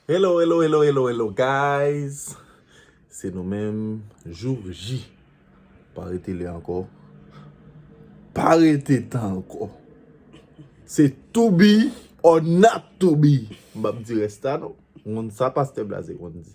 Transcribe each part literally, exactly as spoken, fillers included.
Hello, hello, hello, hello, hello, guys. Se nou menm, Jour J. Pa rete lè ankò. Pa rete tan ankò. Se to be or not to be. M p ap di rès la non. M konn sa pastè Blaze konn di.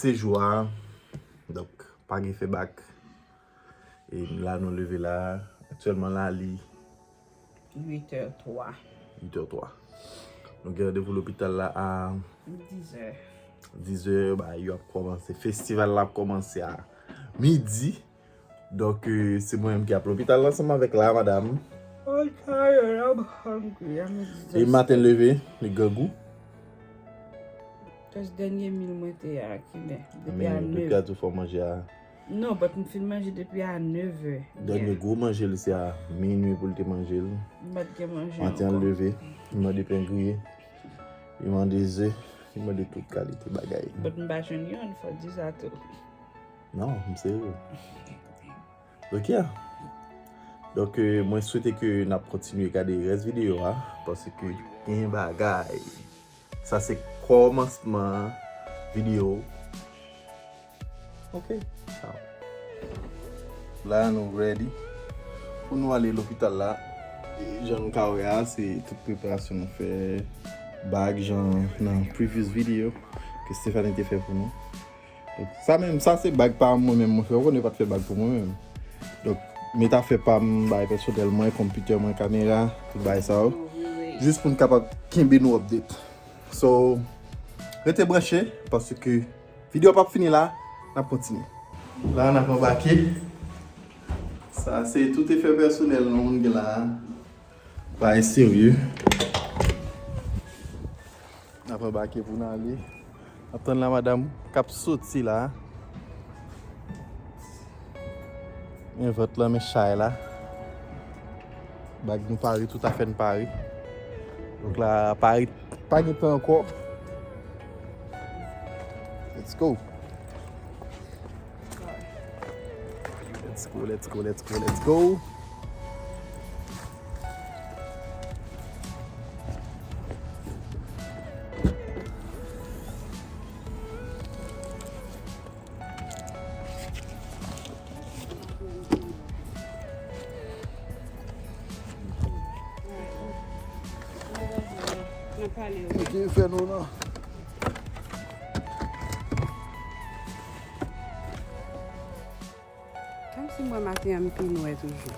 Se jou a, donk pa gen fè bak. E la nou leve la, aktyèlman la li uit è twa. Uit è twa. Nou gen randevou lopital la a diz è. Diz è, ba, yo ap kòmanse. Festival la ap kòmanse a midi. Donk, euh, se mwen menm ki ap lopital la ansanm avèk la madam. I'm tired, I'm hungry, I'm exhausted. E maten leve, li grangou. Just dènye mil mwen te a, ki lè? Depi a nèf. Men doktè a tou fè w manje a. Non, but m fin manje depi a nèf è. Dènye gwo manje li se a minui pou l te manje l. M pa t gen manje ankò. Maten an leve, li mande pen griye, li mande ze, li mande tout kalite bagay. But m pa jwenn youn, fò di sa tou. Non, m serye. Ok. Donk, euh, mwen swete ke n ap kontinye gade rès videyo a, paske gen bagay. Sa se kòmansman videyo. Ok, ciao. La nou ready pou nou ale lopital la. E jan nou ka wè a, se tout preparasyon nou fè, bag jan nan previous video ke Stephanie te fè pou nou. Donk, sa menm, sa se bag pa mwen menm mwen fè. Ou konnen yo pa t fè bag pou mwen menm. Donk, met afè pa m, bagay pèsonèl mwen, konpitè mwen, kamera, tout bagay sa yo. Jis pou n kapab kenbe nou update. So, rete branche, paske videyo p ap fini la, n ap kontinye. La, n ap anbake. Sa se tout afè pèsonèl nou, moun gen la. Bagay serye. N ap anbake pou n ale. N ap tann la madam k ap soti la. Men vant lan, men chay la. Bag nou pare, tout afè n pare. Donk la, pare, pa gen tan ankò. Let's go. Let's go, let's go, let's go, let's go. Mete fè nou nan. Kòmsi mwen maten an m pi nwè toujou.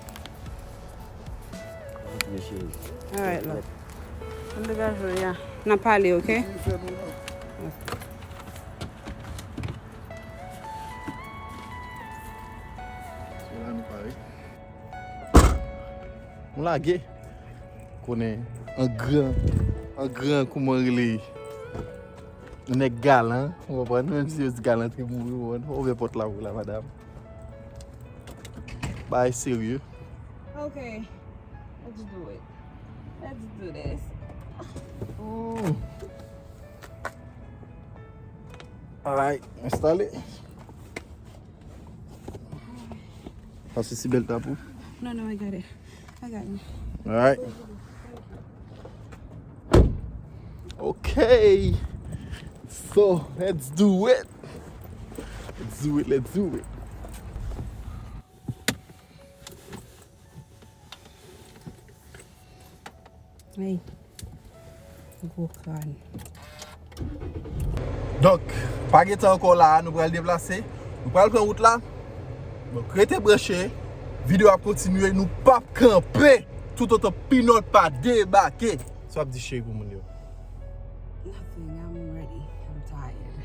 Ok, cheri. Alright, love. Ann degaje w, ya. N ap pale, ok? Ok. Nou lage. Konnen an gran, an gran kouman rele. Nèg galan, ou konprann? Menm si yo di galantre mouri, ou konprann? Ouvè pòt la pou la, madam. Bagay serye. Okay, let's do it. Let's do this. Mm. Alright, enstale. Pase si bèl tap ou. No, no, I got it. I got it. Alright. Okay. So, let's do it. Let's do it, let's do it. Hey. Gwo kràn. Donk, pa gen tan ankò la, nou pral deplase. Nou pral pran wout la. Donk, rete branche. Videyo ap kontinye. Nou p ap kanpe toutotan Pinòl pa debake. Sa w ap di cheri pou moun yo? Nothing, I'm ready. I'm tired.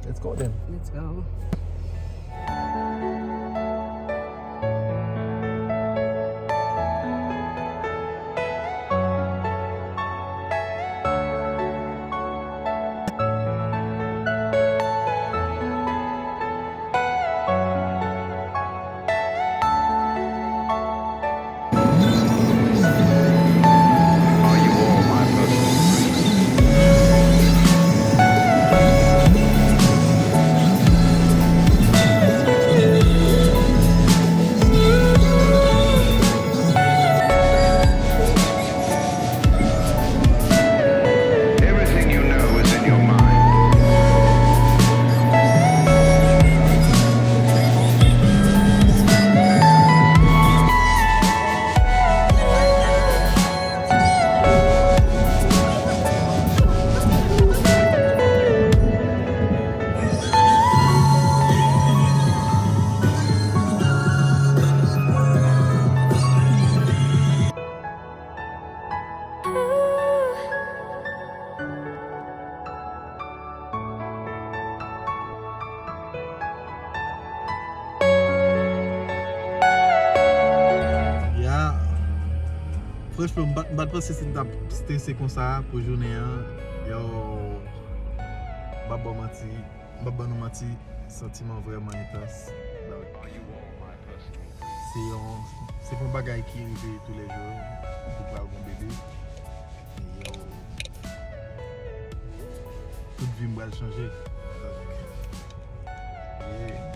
Let's go then. Let's go. Franchman, m pa, m pa t panse si m t ap strese konsa pou jounen an. Yo, m p ap ba w manti, m p ap ban nou manti, santiman vrèman entans. Donk, se yon, se pa yon bagay ki rive toulejou, ou pral gen bebe. Yo, tout vi m pral chanje. Donk, yeah.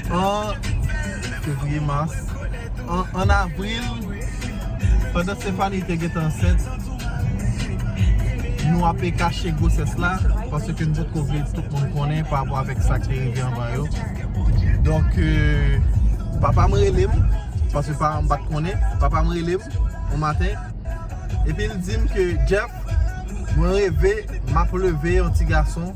An fevriye, mas, an, an avril, pandan Stephanie te gentan ansent, nou ape kache gwosès la, paske nou potko vle tout moun konnen pa rapò avèk sa k te rive anvan yo. Donk, euh, papa m rele m, paske papa m pa t konnen, papa m rele m yon maten, epi l di m ke, Jeff, mwen reve, m ap leve yon ti gason.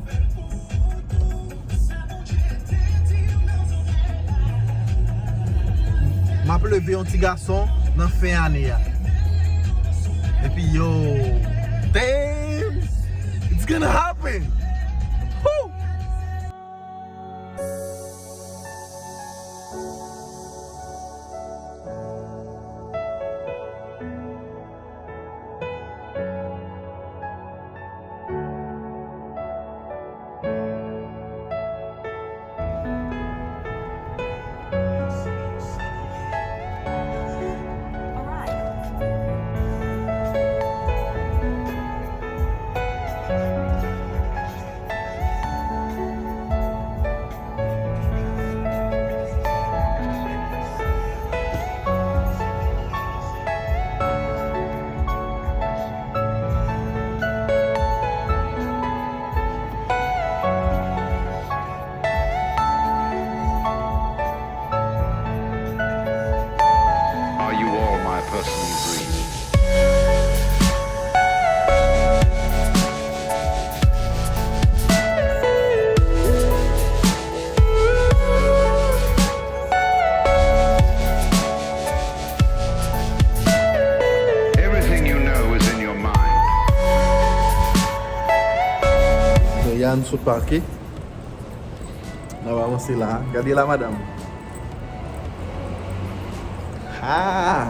M ap leve yon ti gason nan fen ane a. Epi yo, damn, it's gonna happen. Woo! Are you all my personal dreams? Everything you know is in your mind. Bon, Yann sot pake. N ap avanse la. Gade la, madanm. Ha!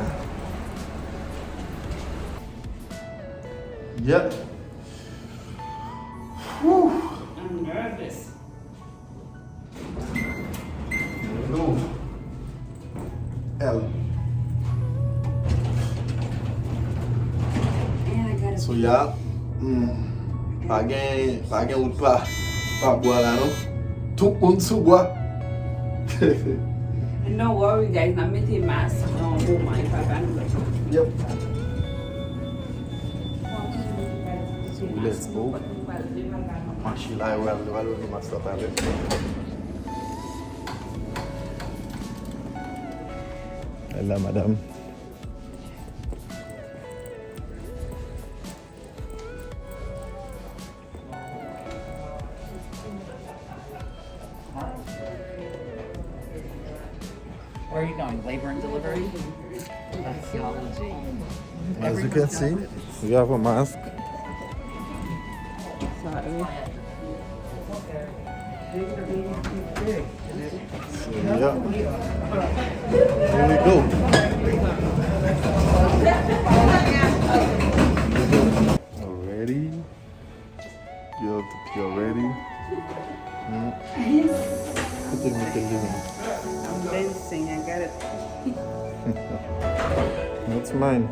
Yep. Whew. I'm nervous. L. So, yeah. Mm. Pa gen, pa gen wout pa, pa bwa la, non. Tout moun sou bwa. No worry, guys. N ap mete mas nan moman, e pa ba nou lòt. Yep. So, let's go. Mache la, yo al, yo al, yo mas la talè. Bèl la, madanm. Where are you going? Labor and delivery? Astrology. As you can see, we have a mask. Sorry. So, yeah. Here we go. Already. Yo, yo ready? Hmm? Yes. Put it in the living. I'm dancing. I got it. That's mine.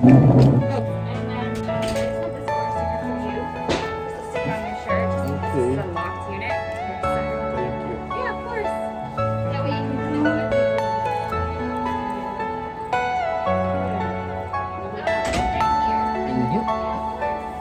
And then, um, I just want this more sticker for you. Just a sticker on your shirt, just in case this is a locked unit. Thank you. Yeah, of course. That way you can connect with people. Thank you. Yeah, of course.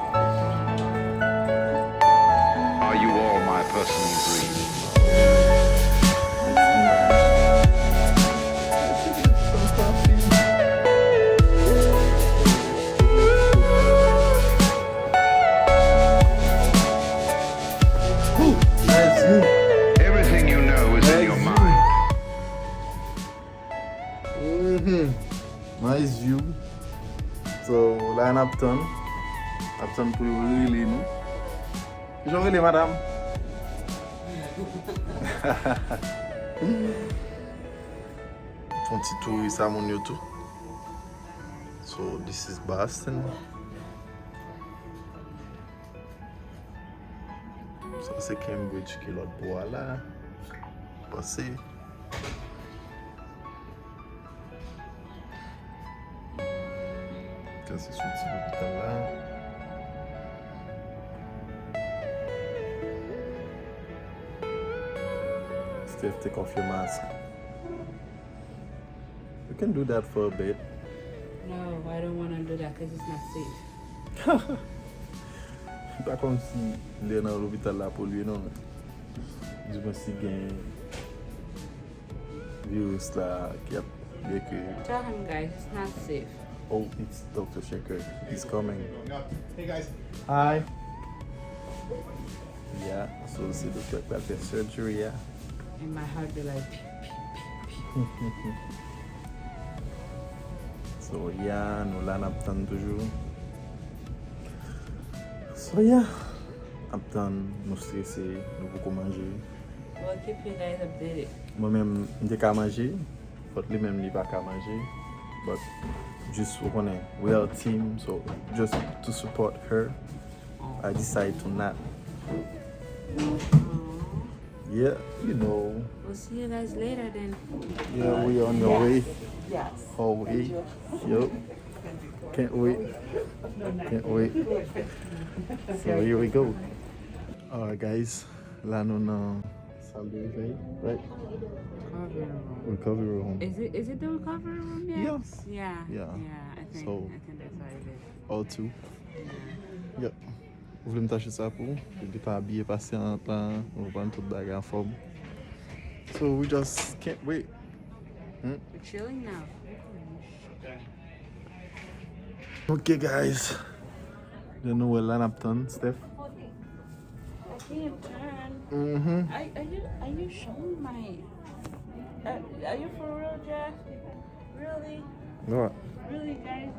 Nice view. So, la n ap tann. N ap tann pou yo rele nou. Kijan w rele, madam? Fè yon ti touris a moun yo tou. So, this is Boston. Sa se Cambridge ki lòt bò a la. Pase. Sa se soti lopital la. Steph, take off your mask. You can do that for a bit. No, I don't want to do that because it's not safe. Pa kòmsi lè nan lopital la polye non. Di mwen si gen virus la ki ap, byen ke. Tell him, guys, it's not safe. Oh, it's Doctor Shaker. He's coming. Hey, guys. Hi. Yeah, so se doktè k pral fè surgery a. And my heart be like, pew, pew, pew, pew. So, yeah, nou la n ap tann toujou. So, yeah, n ap tann, nou strese, nou poko manje. We'll keep you guys updated. Mwen menm, m te ka manje, but li menm li pa ka manje. But just, ou konnen, we are a team, so just to support her, I decide to not. Yeah, you know. We'll see you guys later then. Yeah, we on the way. Yes. Hallway. Yup. Can't wait. Can't wait. So here we go. Alright, guys. La nou nan salle de réveil, right? Recovery room. Recovery room. Is it, is it the recovery room yet? Yes. Yeah. Yeah. Yeah, I think, so, I think that's what it is. All two. Yeah. Yep. Ou vle m tache sa pou ou? Li pa abiye pasyant la, ou konprann, tout bagay anfòm. So we just can't wait. Hmm? We're chilling now. Ok, guys. Jan nou wè la, n ap tann Steph. I can't turn. Mm-hmm. Are, are you, are you showing my, are, are you for real, Jeff? Really? What? Really, guys?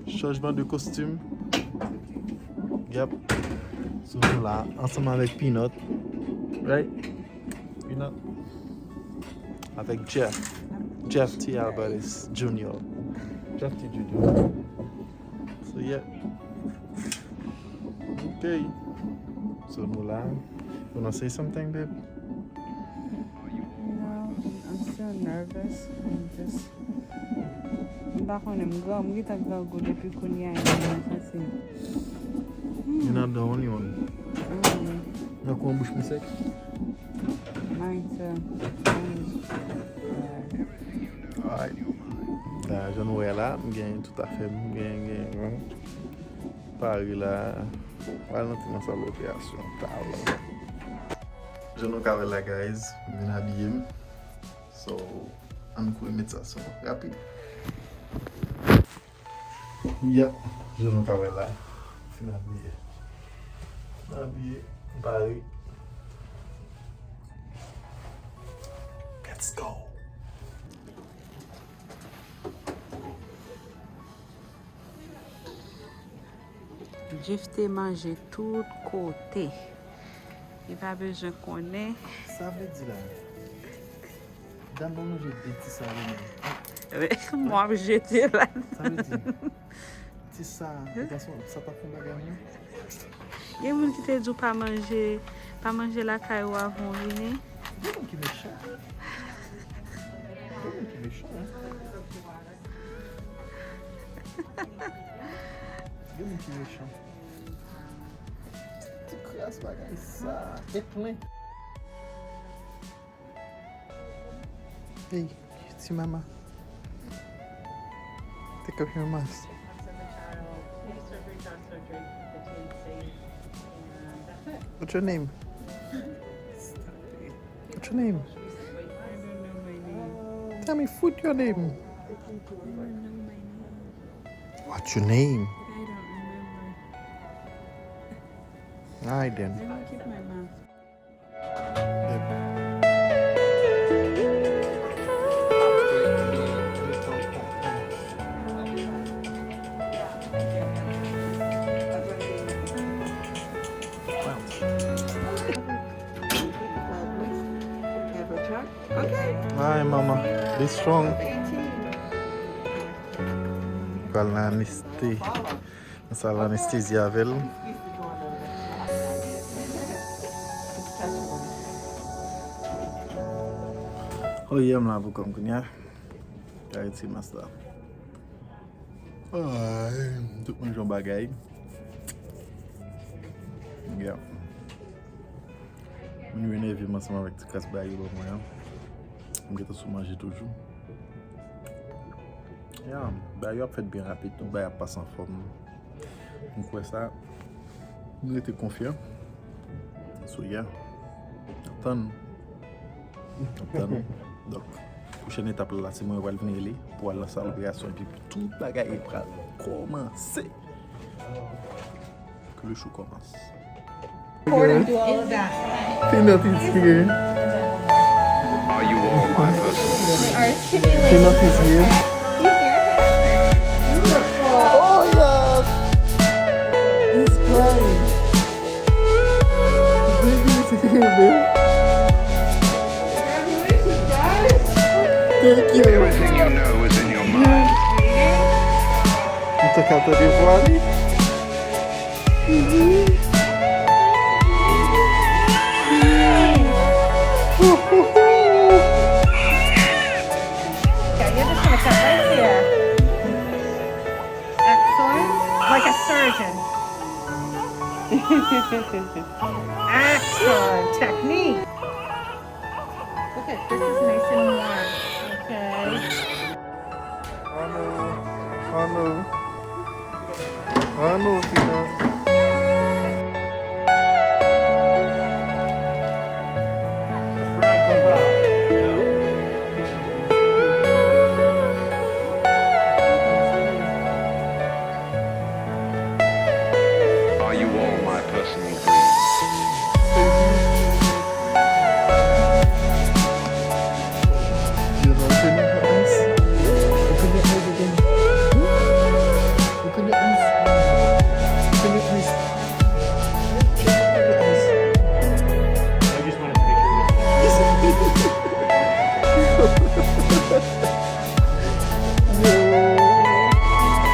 Chanjman de kostim. Yep. So, nou la, ansanm avèk Peanut. Right? Peanut. Avèk Jeff. Jeff T Alvarez Junior. Jeff T Junior. So, yeah. Ok. So, nou la. You wanna say something, babe? No, I'm still nervous. I'm just, m pa konnen, m gran, m gentan grangou depi kounye a, e mwen santi. You're not the only one. Mm. Nan kwen bouch mwen sèk. Mine too. Mine. Alright. La, jan nou wè la, m gen tout afè m, m gen, gen, gen. Pare la. Pral nan ti nan sal operasyon talè. Jan nou ka wè la, guys, m vin abiye m. So, ann kouri met sa sou mwen rapid. Yeah, jan nou ka wè la, m fin abiye. M abiye, m pare. Let's go. Jeff te manje tout kote. Li pa bezwen konnen. Sa vle di la, dam nan manje de ti sa li menm. Mwen ap jete la. Sa vle di, ti sa, e pa son, sa pa fon bagay mwen. Gen moun ki te di w pa manje, pa manje lakay ou avan w vini. Gen moun ki mechan. Gen moun ki mechan, hein. Gen moun ki mechan. Ti kras bagay sa. E plen. Hey, ti mama. Take off your mask. What's your name? What's your name? Tell me, food your name. What's your name? Alright then. Let me keep my mask. Yep. Let me keep my mask. Hey, mama, be strong. Pral nan aneste-, nan sal anestezi avè l. Oh yeah, m la pou kòm kounye a. Gade ti mas la. Ay, tout moun jan bagay. Yeah. Moun yo enève m ansanm avèk ti kras bagay yo ban mwen an. M gentan sou manje toujou. Yeah, bagay yo ap fèt byen rapid tou, bagay ap pase anfòm. M kwè sa. M rete konfyan. So, yeah. N ap tann. N ap tann. Donk, pwochèn etap la, la, se mwen yo pral vin rele pou al nan sal operasyon epi tout bagay yo pral kòmanse. Ke le show commence. Peanut is here. Are you all my personal friends? Peanut is here. Oh yes! He's crying. Baby is here, babe. Thank you. Everything you know is in your mind. Mwen te ka tande vwa li. Okay, you're just gonna cut right here. Excellent. Like a surgeon. Excellent technique. Look at this, is nice and warm. Okay. Oh no. Oh no. Oh no, Tina. Are you all my personal dreams? You know, open your eyes. Open your eyes again. Open your eyes. Open your eyes. Open your eyes. I just wanted to make sure. Yo,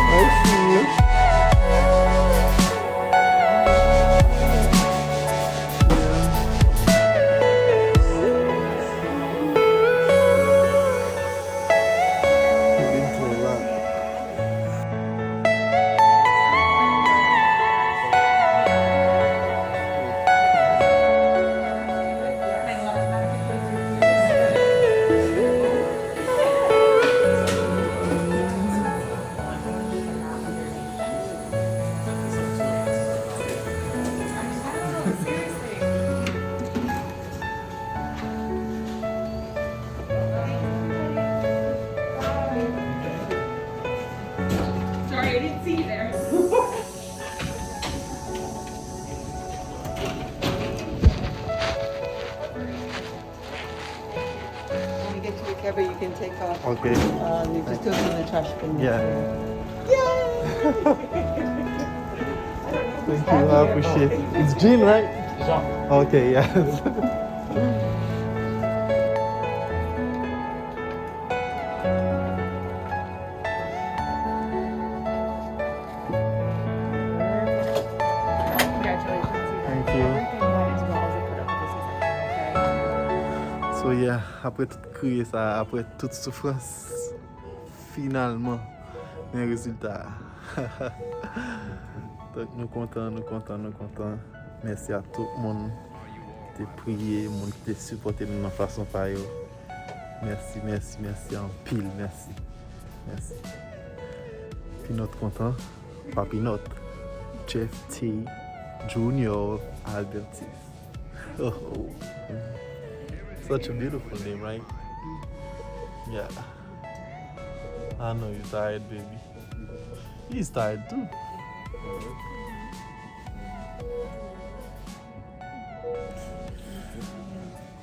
I see you. Sorry, I didn't see you there. When you get to the cover, you can take off. Okay. Um, you just throw it in the trash bin. Yeah. Yay! Thank you. I appreciate it. It's Jean, right? Jean. Okay, yes. Congratulations, you guys. Thank you. Everything went as well as it could have. This is it, okay? So, yeah, apre tout kriye sa, apre tout soufrans, finalman, men rezilta a. Donk, nou kontan, nou kontan, nou kontan. Mèsi a tout moun ki te priye, moun ki te sipòte nou nan fason pa yo. Mèsi, mèsi, mèsi anpil, mèsi. Mèsi. Pinòt kontan, pa Pinòt. Jeff T Junior Albertis. Oh, such a beautiful name, right? Yeah. I know you're tired, baby. He's tired too.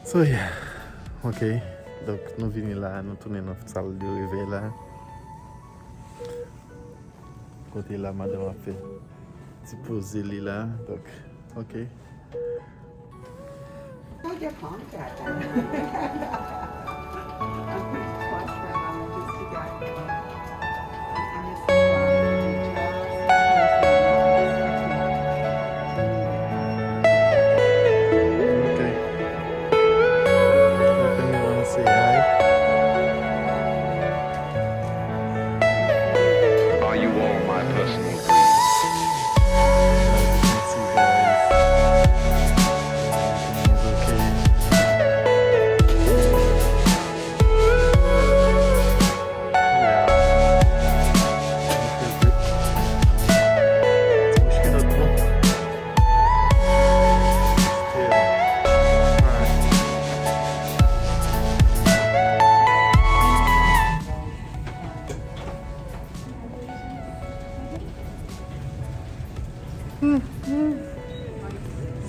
So, yeah. Ok. Donk, nou vini la, nou tounen nan sal de revèy la. Kote la, madanm ap fè ti poze li la. Donk, ok. Hold your palms back. I'm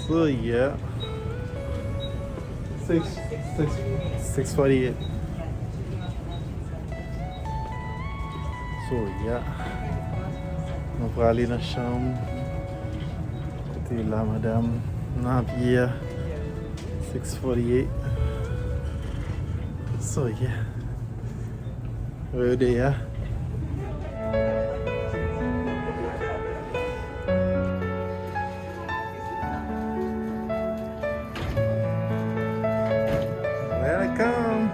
So yeah. Six, six, six forty-eight. So yeah. Nou prale nan chanm. Kote la, madanm? Nan pye a. Six forty-eight. So yeah. Where they are? Welcome.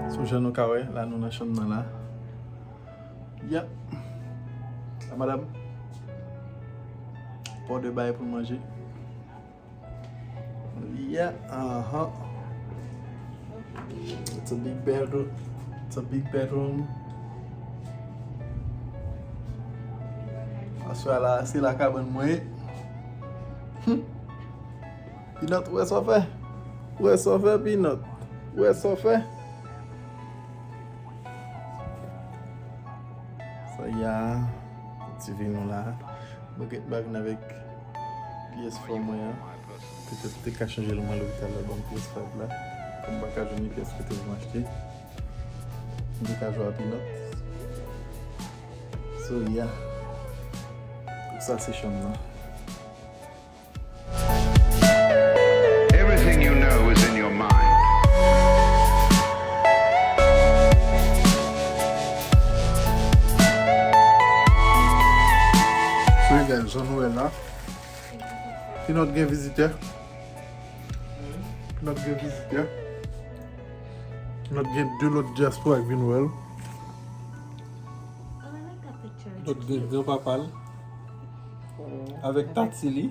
So, jan nou ka wè, la nou nan chanm nan la. Yep. La, madanm. Pò de bay pou manje. Yeah, uh-huh. It's a big bedroom. It's a big bedroom. Aswè la, se la kabann mwen ye. Hmm. Pinòt, ou wè sa w fè? Ou wè sa w fè, Pinòt? Ou wè sa w fè? Sa y a, ti vi nou la. Mwen gen bag nan avèk P S four mwen an. Petèt te ka chanje l mwen lopital la, ban m P S five la. Kòm m pa ka jwenn li, P S four te pou m achte. M te ka jwe a Pinòt. So, yeah. Tout sa se chanm nan. Everything you know is in your mind. So, guys, jan nou wè la, Pinòt gen vizitè. Pinòt gen vizitè. Pinòt gen de lòt dyaspora ki vin wè l. Pinòt gen granpapa l avèk tati li.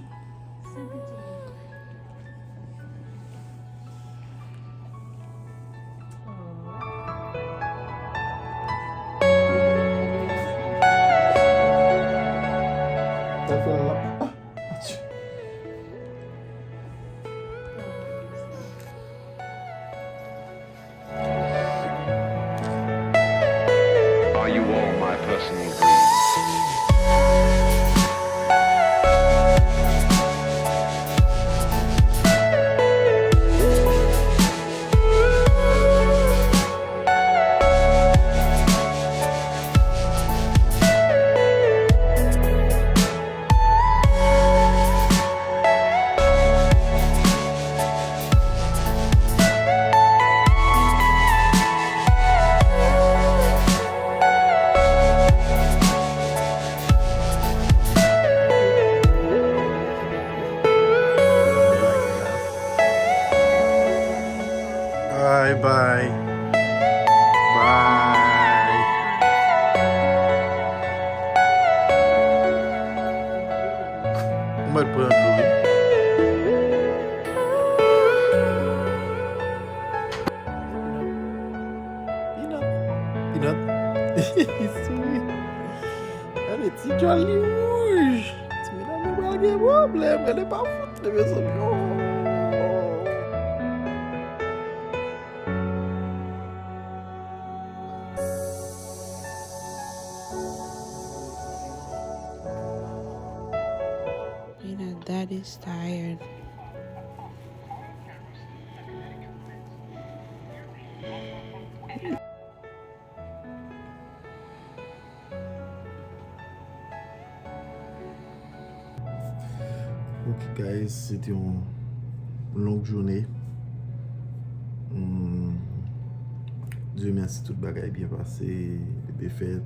Are you all my personal dreams? Bye bye. Bye. Mwen pran dlo wi. Pinòt. Pinòt. Li souri. Gade ti djòl li wouj. Ti medam yo pral gen pwoblèm. Gade pa fout li, mezanmi. Oh. Peanut, that is tired. Ok guys, se te yon long jounen. Hmm, Dye mèsi, tout bagay byen pase, bebe fèt.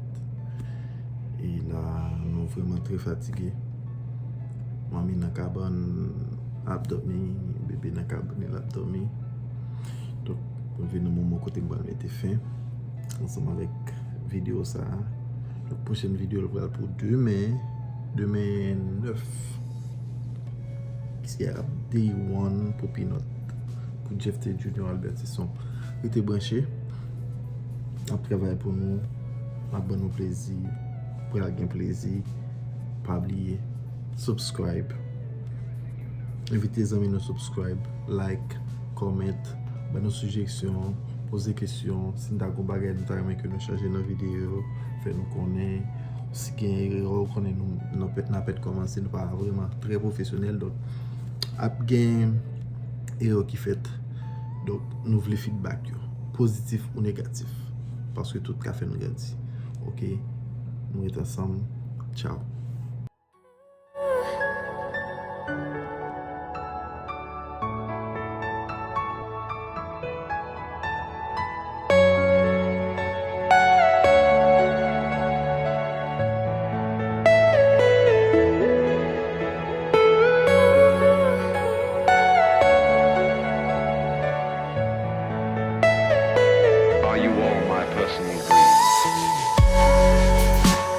E la, nou vrèman trè fatige. Manmi nan kabann ap dòmi, bebe nan kabann li ap dòmi. Donk, nou rive nan moman kote m pral mete fen ansanm avèk videyo sa a. Donk, pwochèn videyo l pral pou demen, demen nèf, ki se ap day one pou Pinòt, pou Jeff T Junior Albertison. Rete branche, n ap travay pou nou, n ap ban nou plezi, pral gen plezi. Pa bliye, Subscribe. Envite zanmi nou subscribe, like, comment, ban nou sijesyon, poze kesyon. Si n ta gon bagay nou ta renmen ke nou chanje nan videyo, fè nou konnen. Si gen erè, ou konnen nou n ap n ap kòmanse, nou pa vrèman trè pwofesyonèl, donk ap gen erè ki fèt. Donk nou vle feedback yo, pozitif ou negatif, paske tout ka fè n grandi. Ok, nou ret ansanm. Tchao.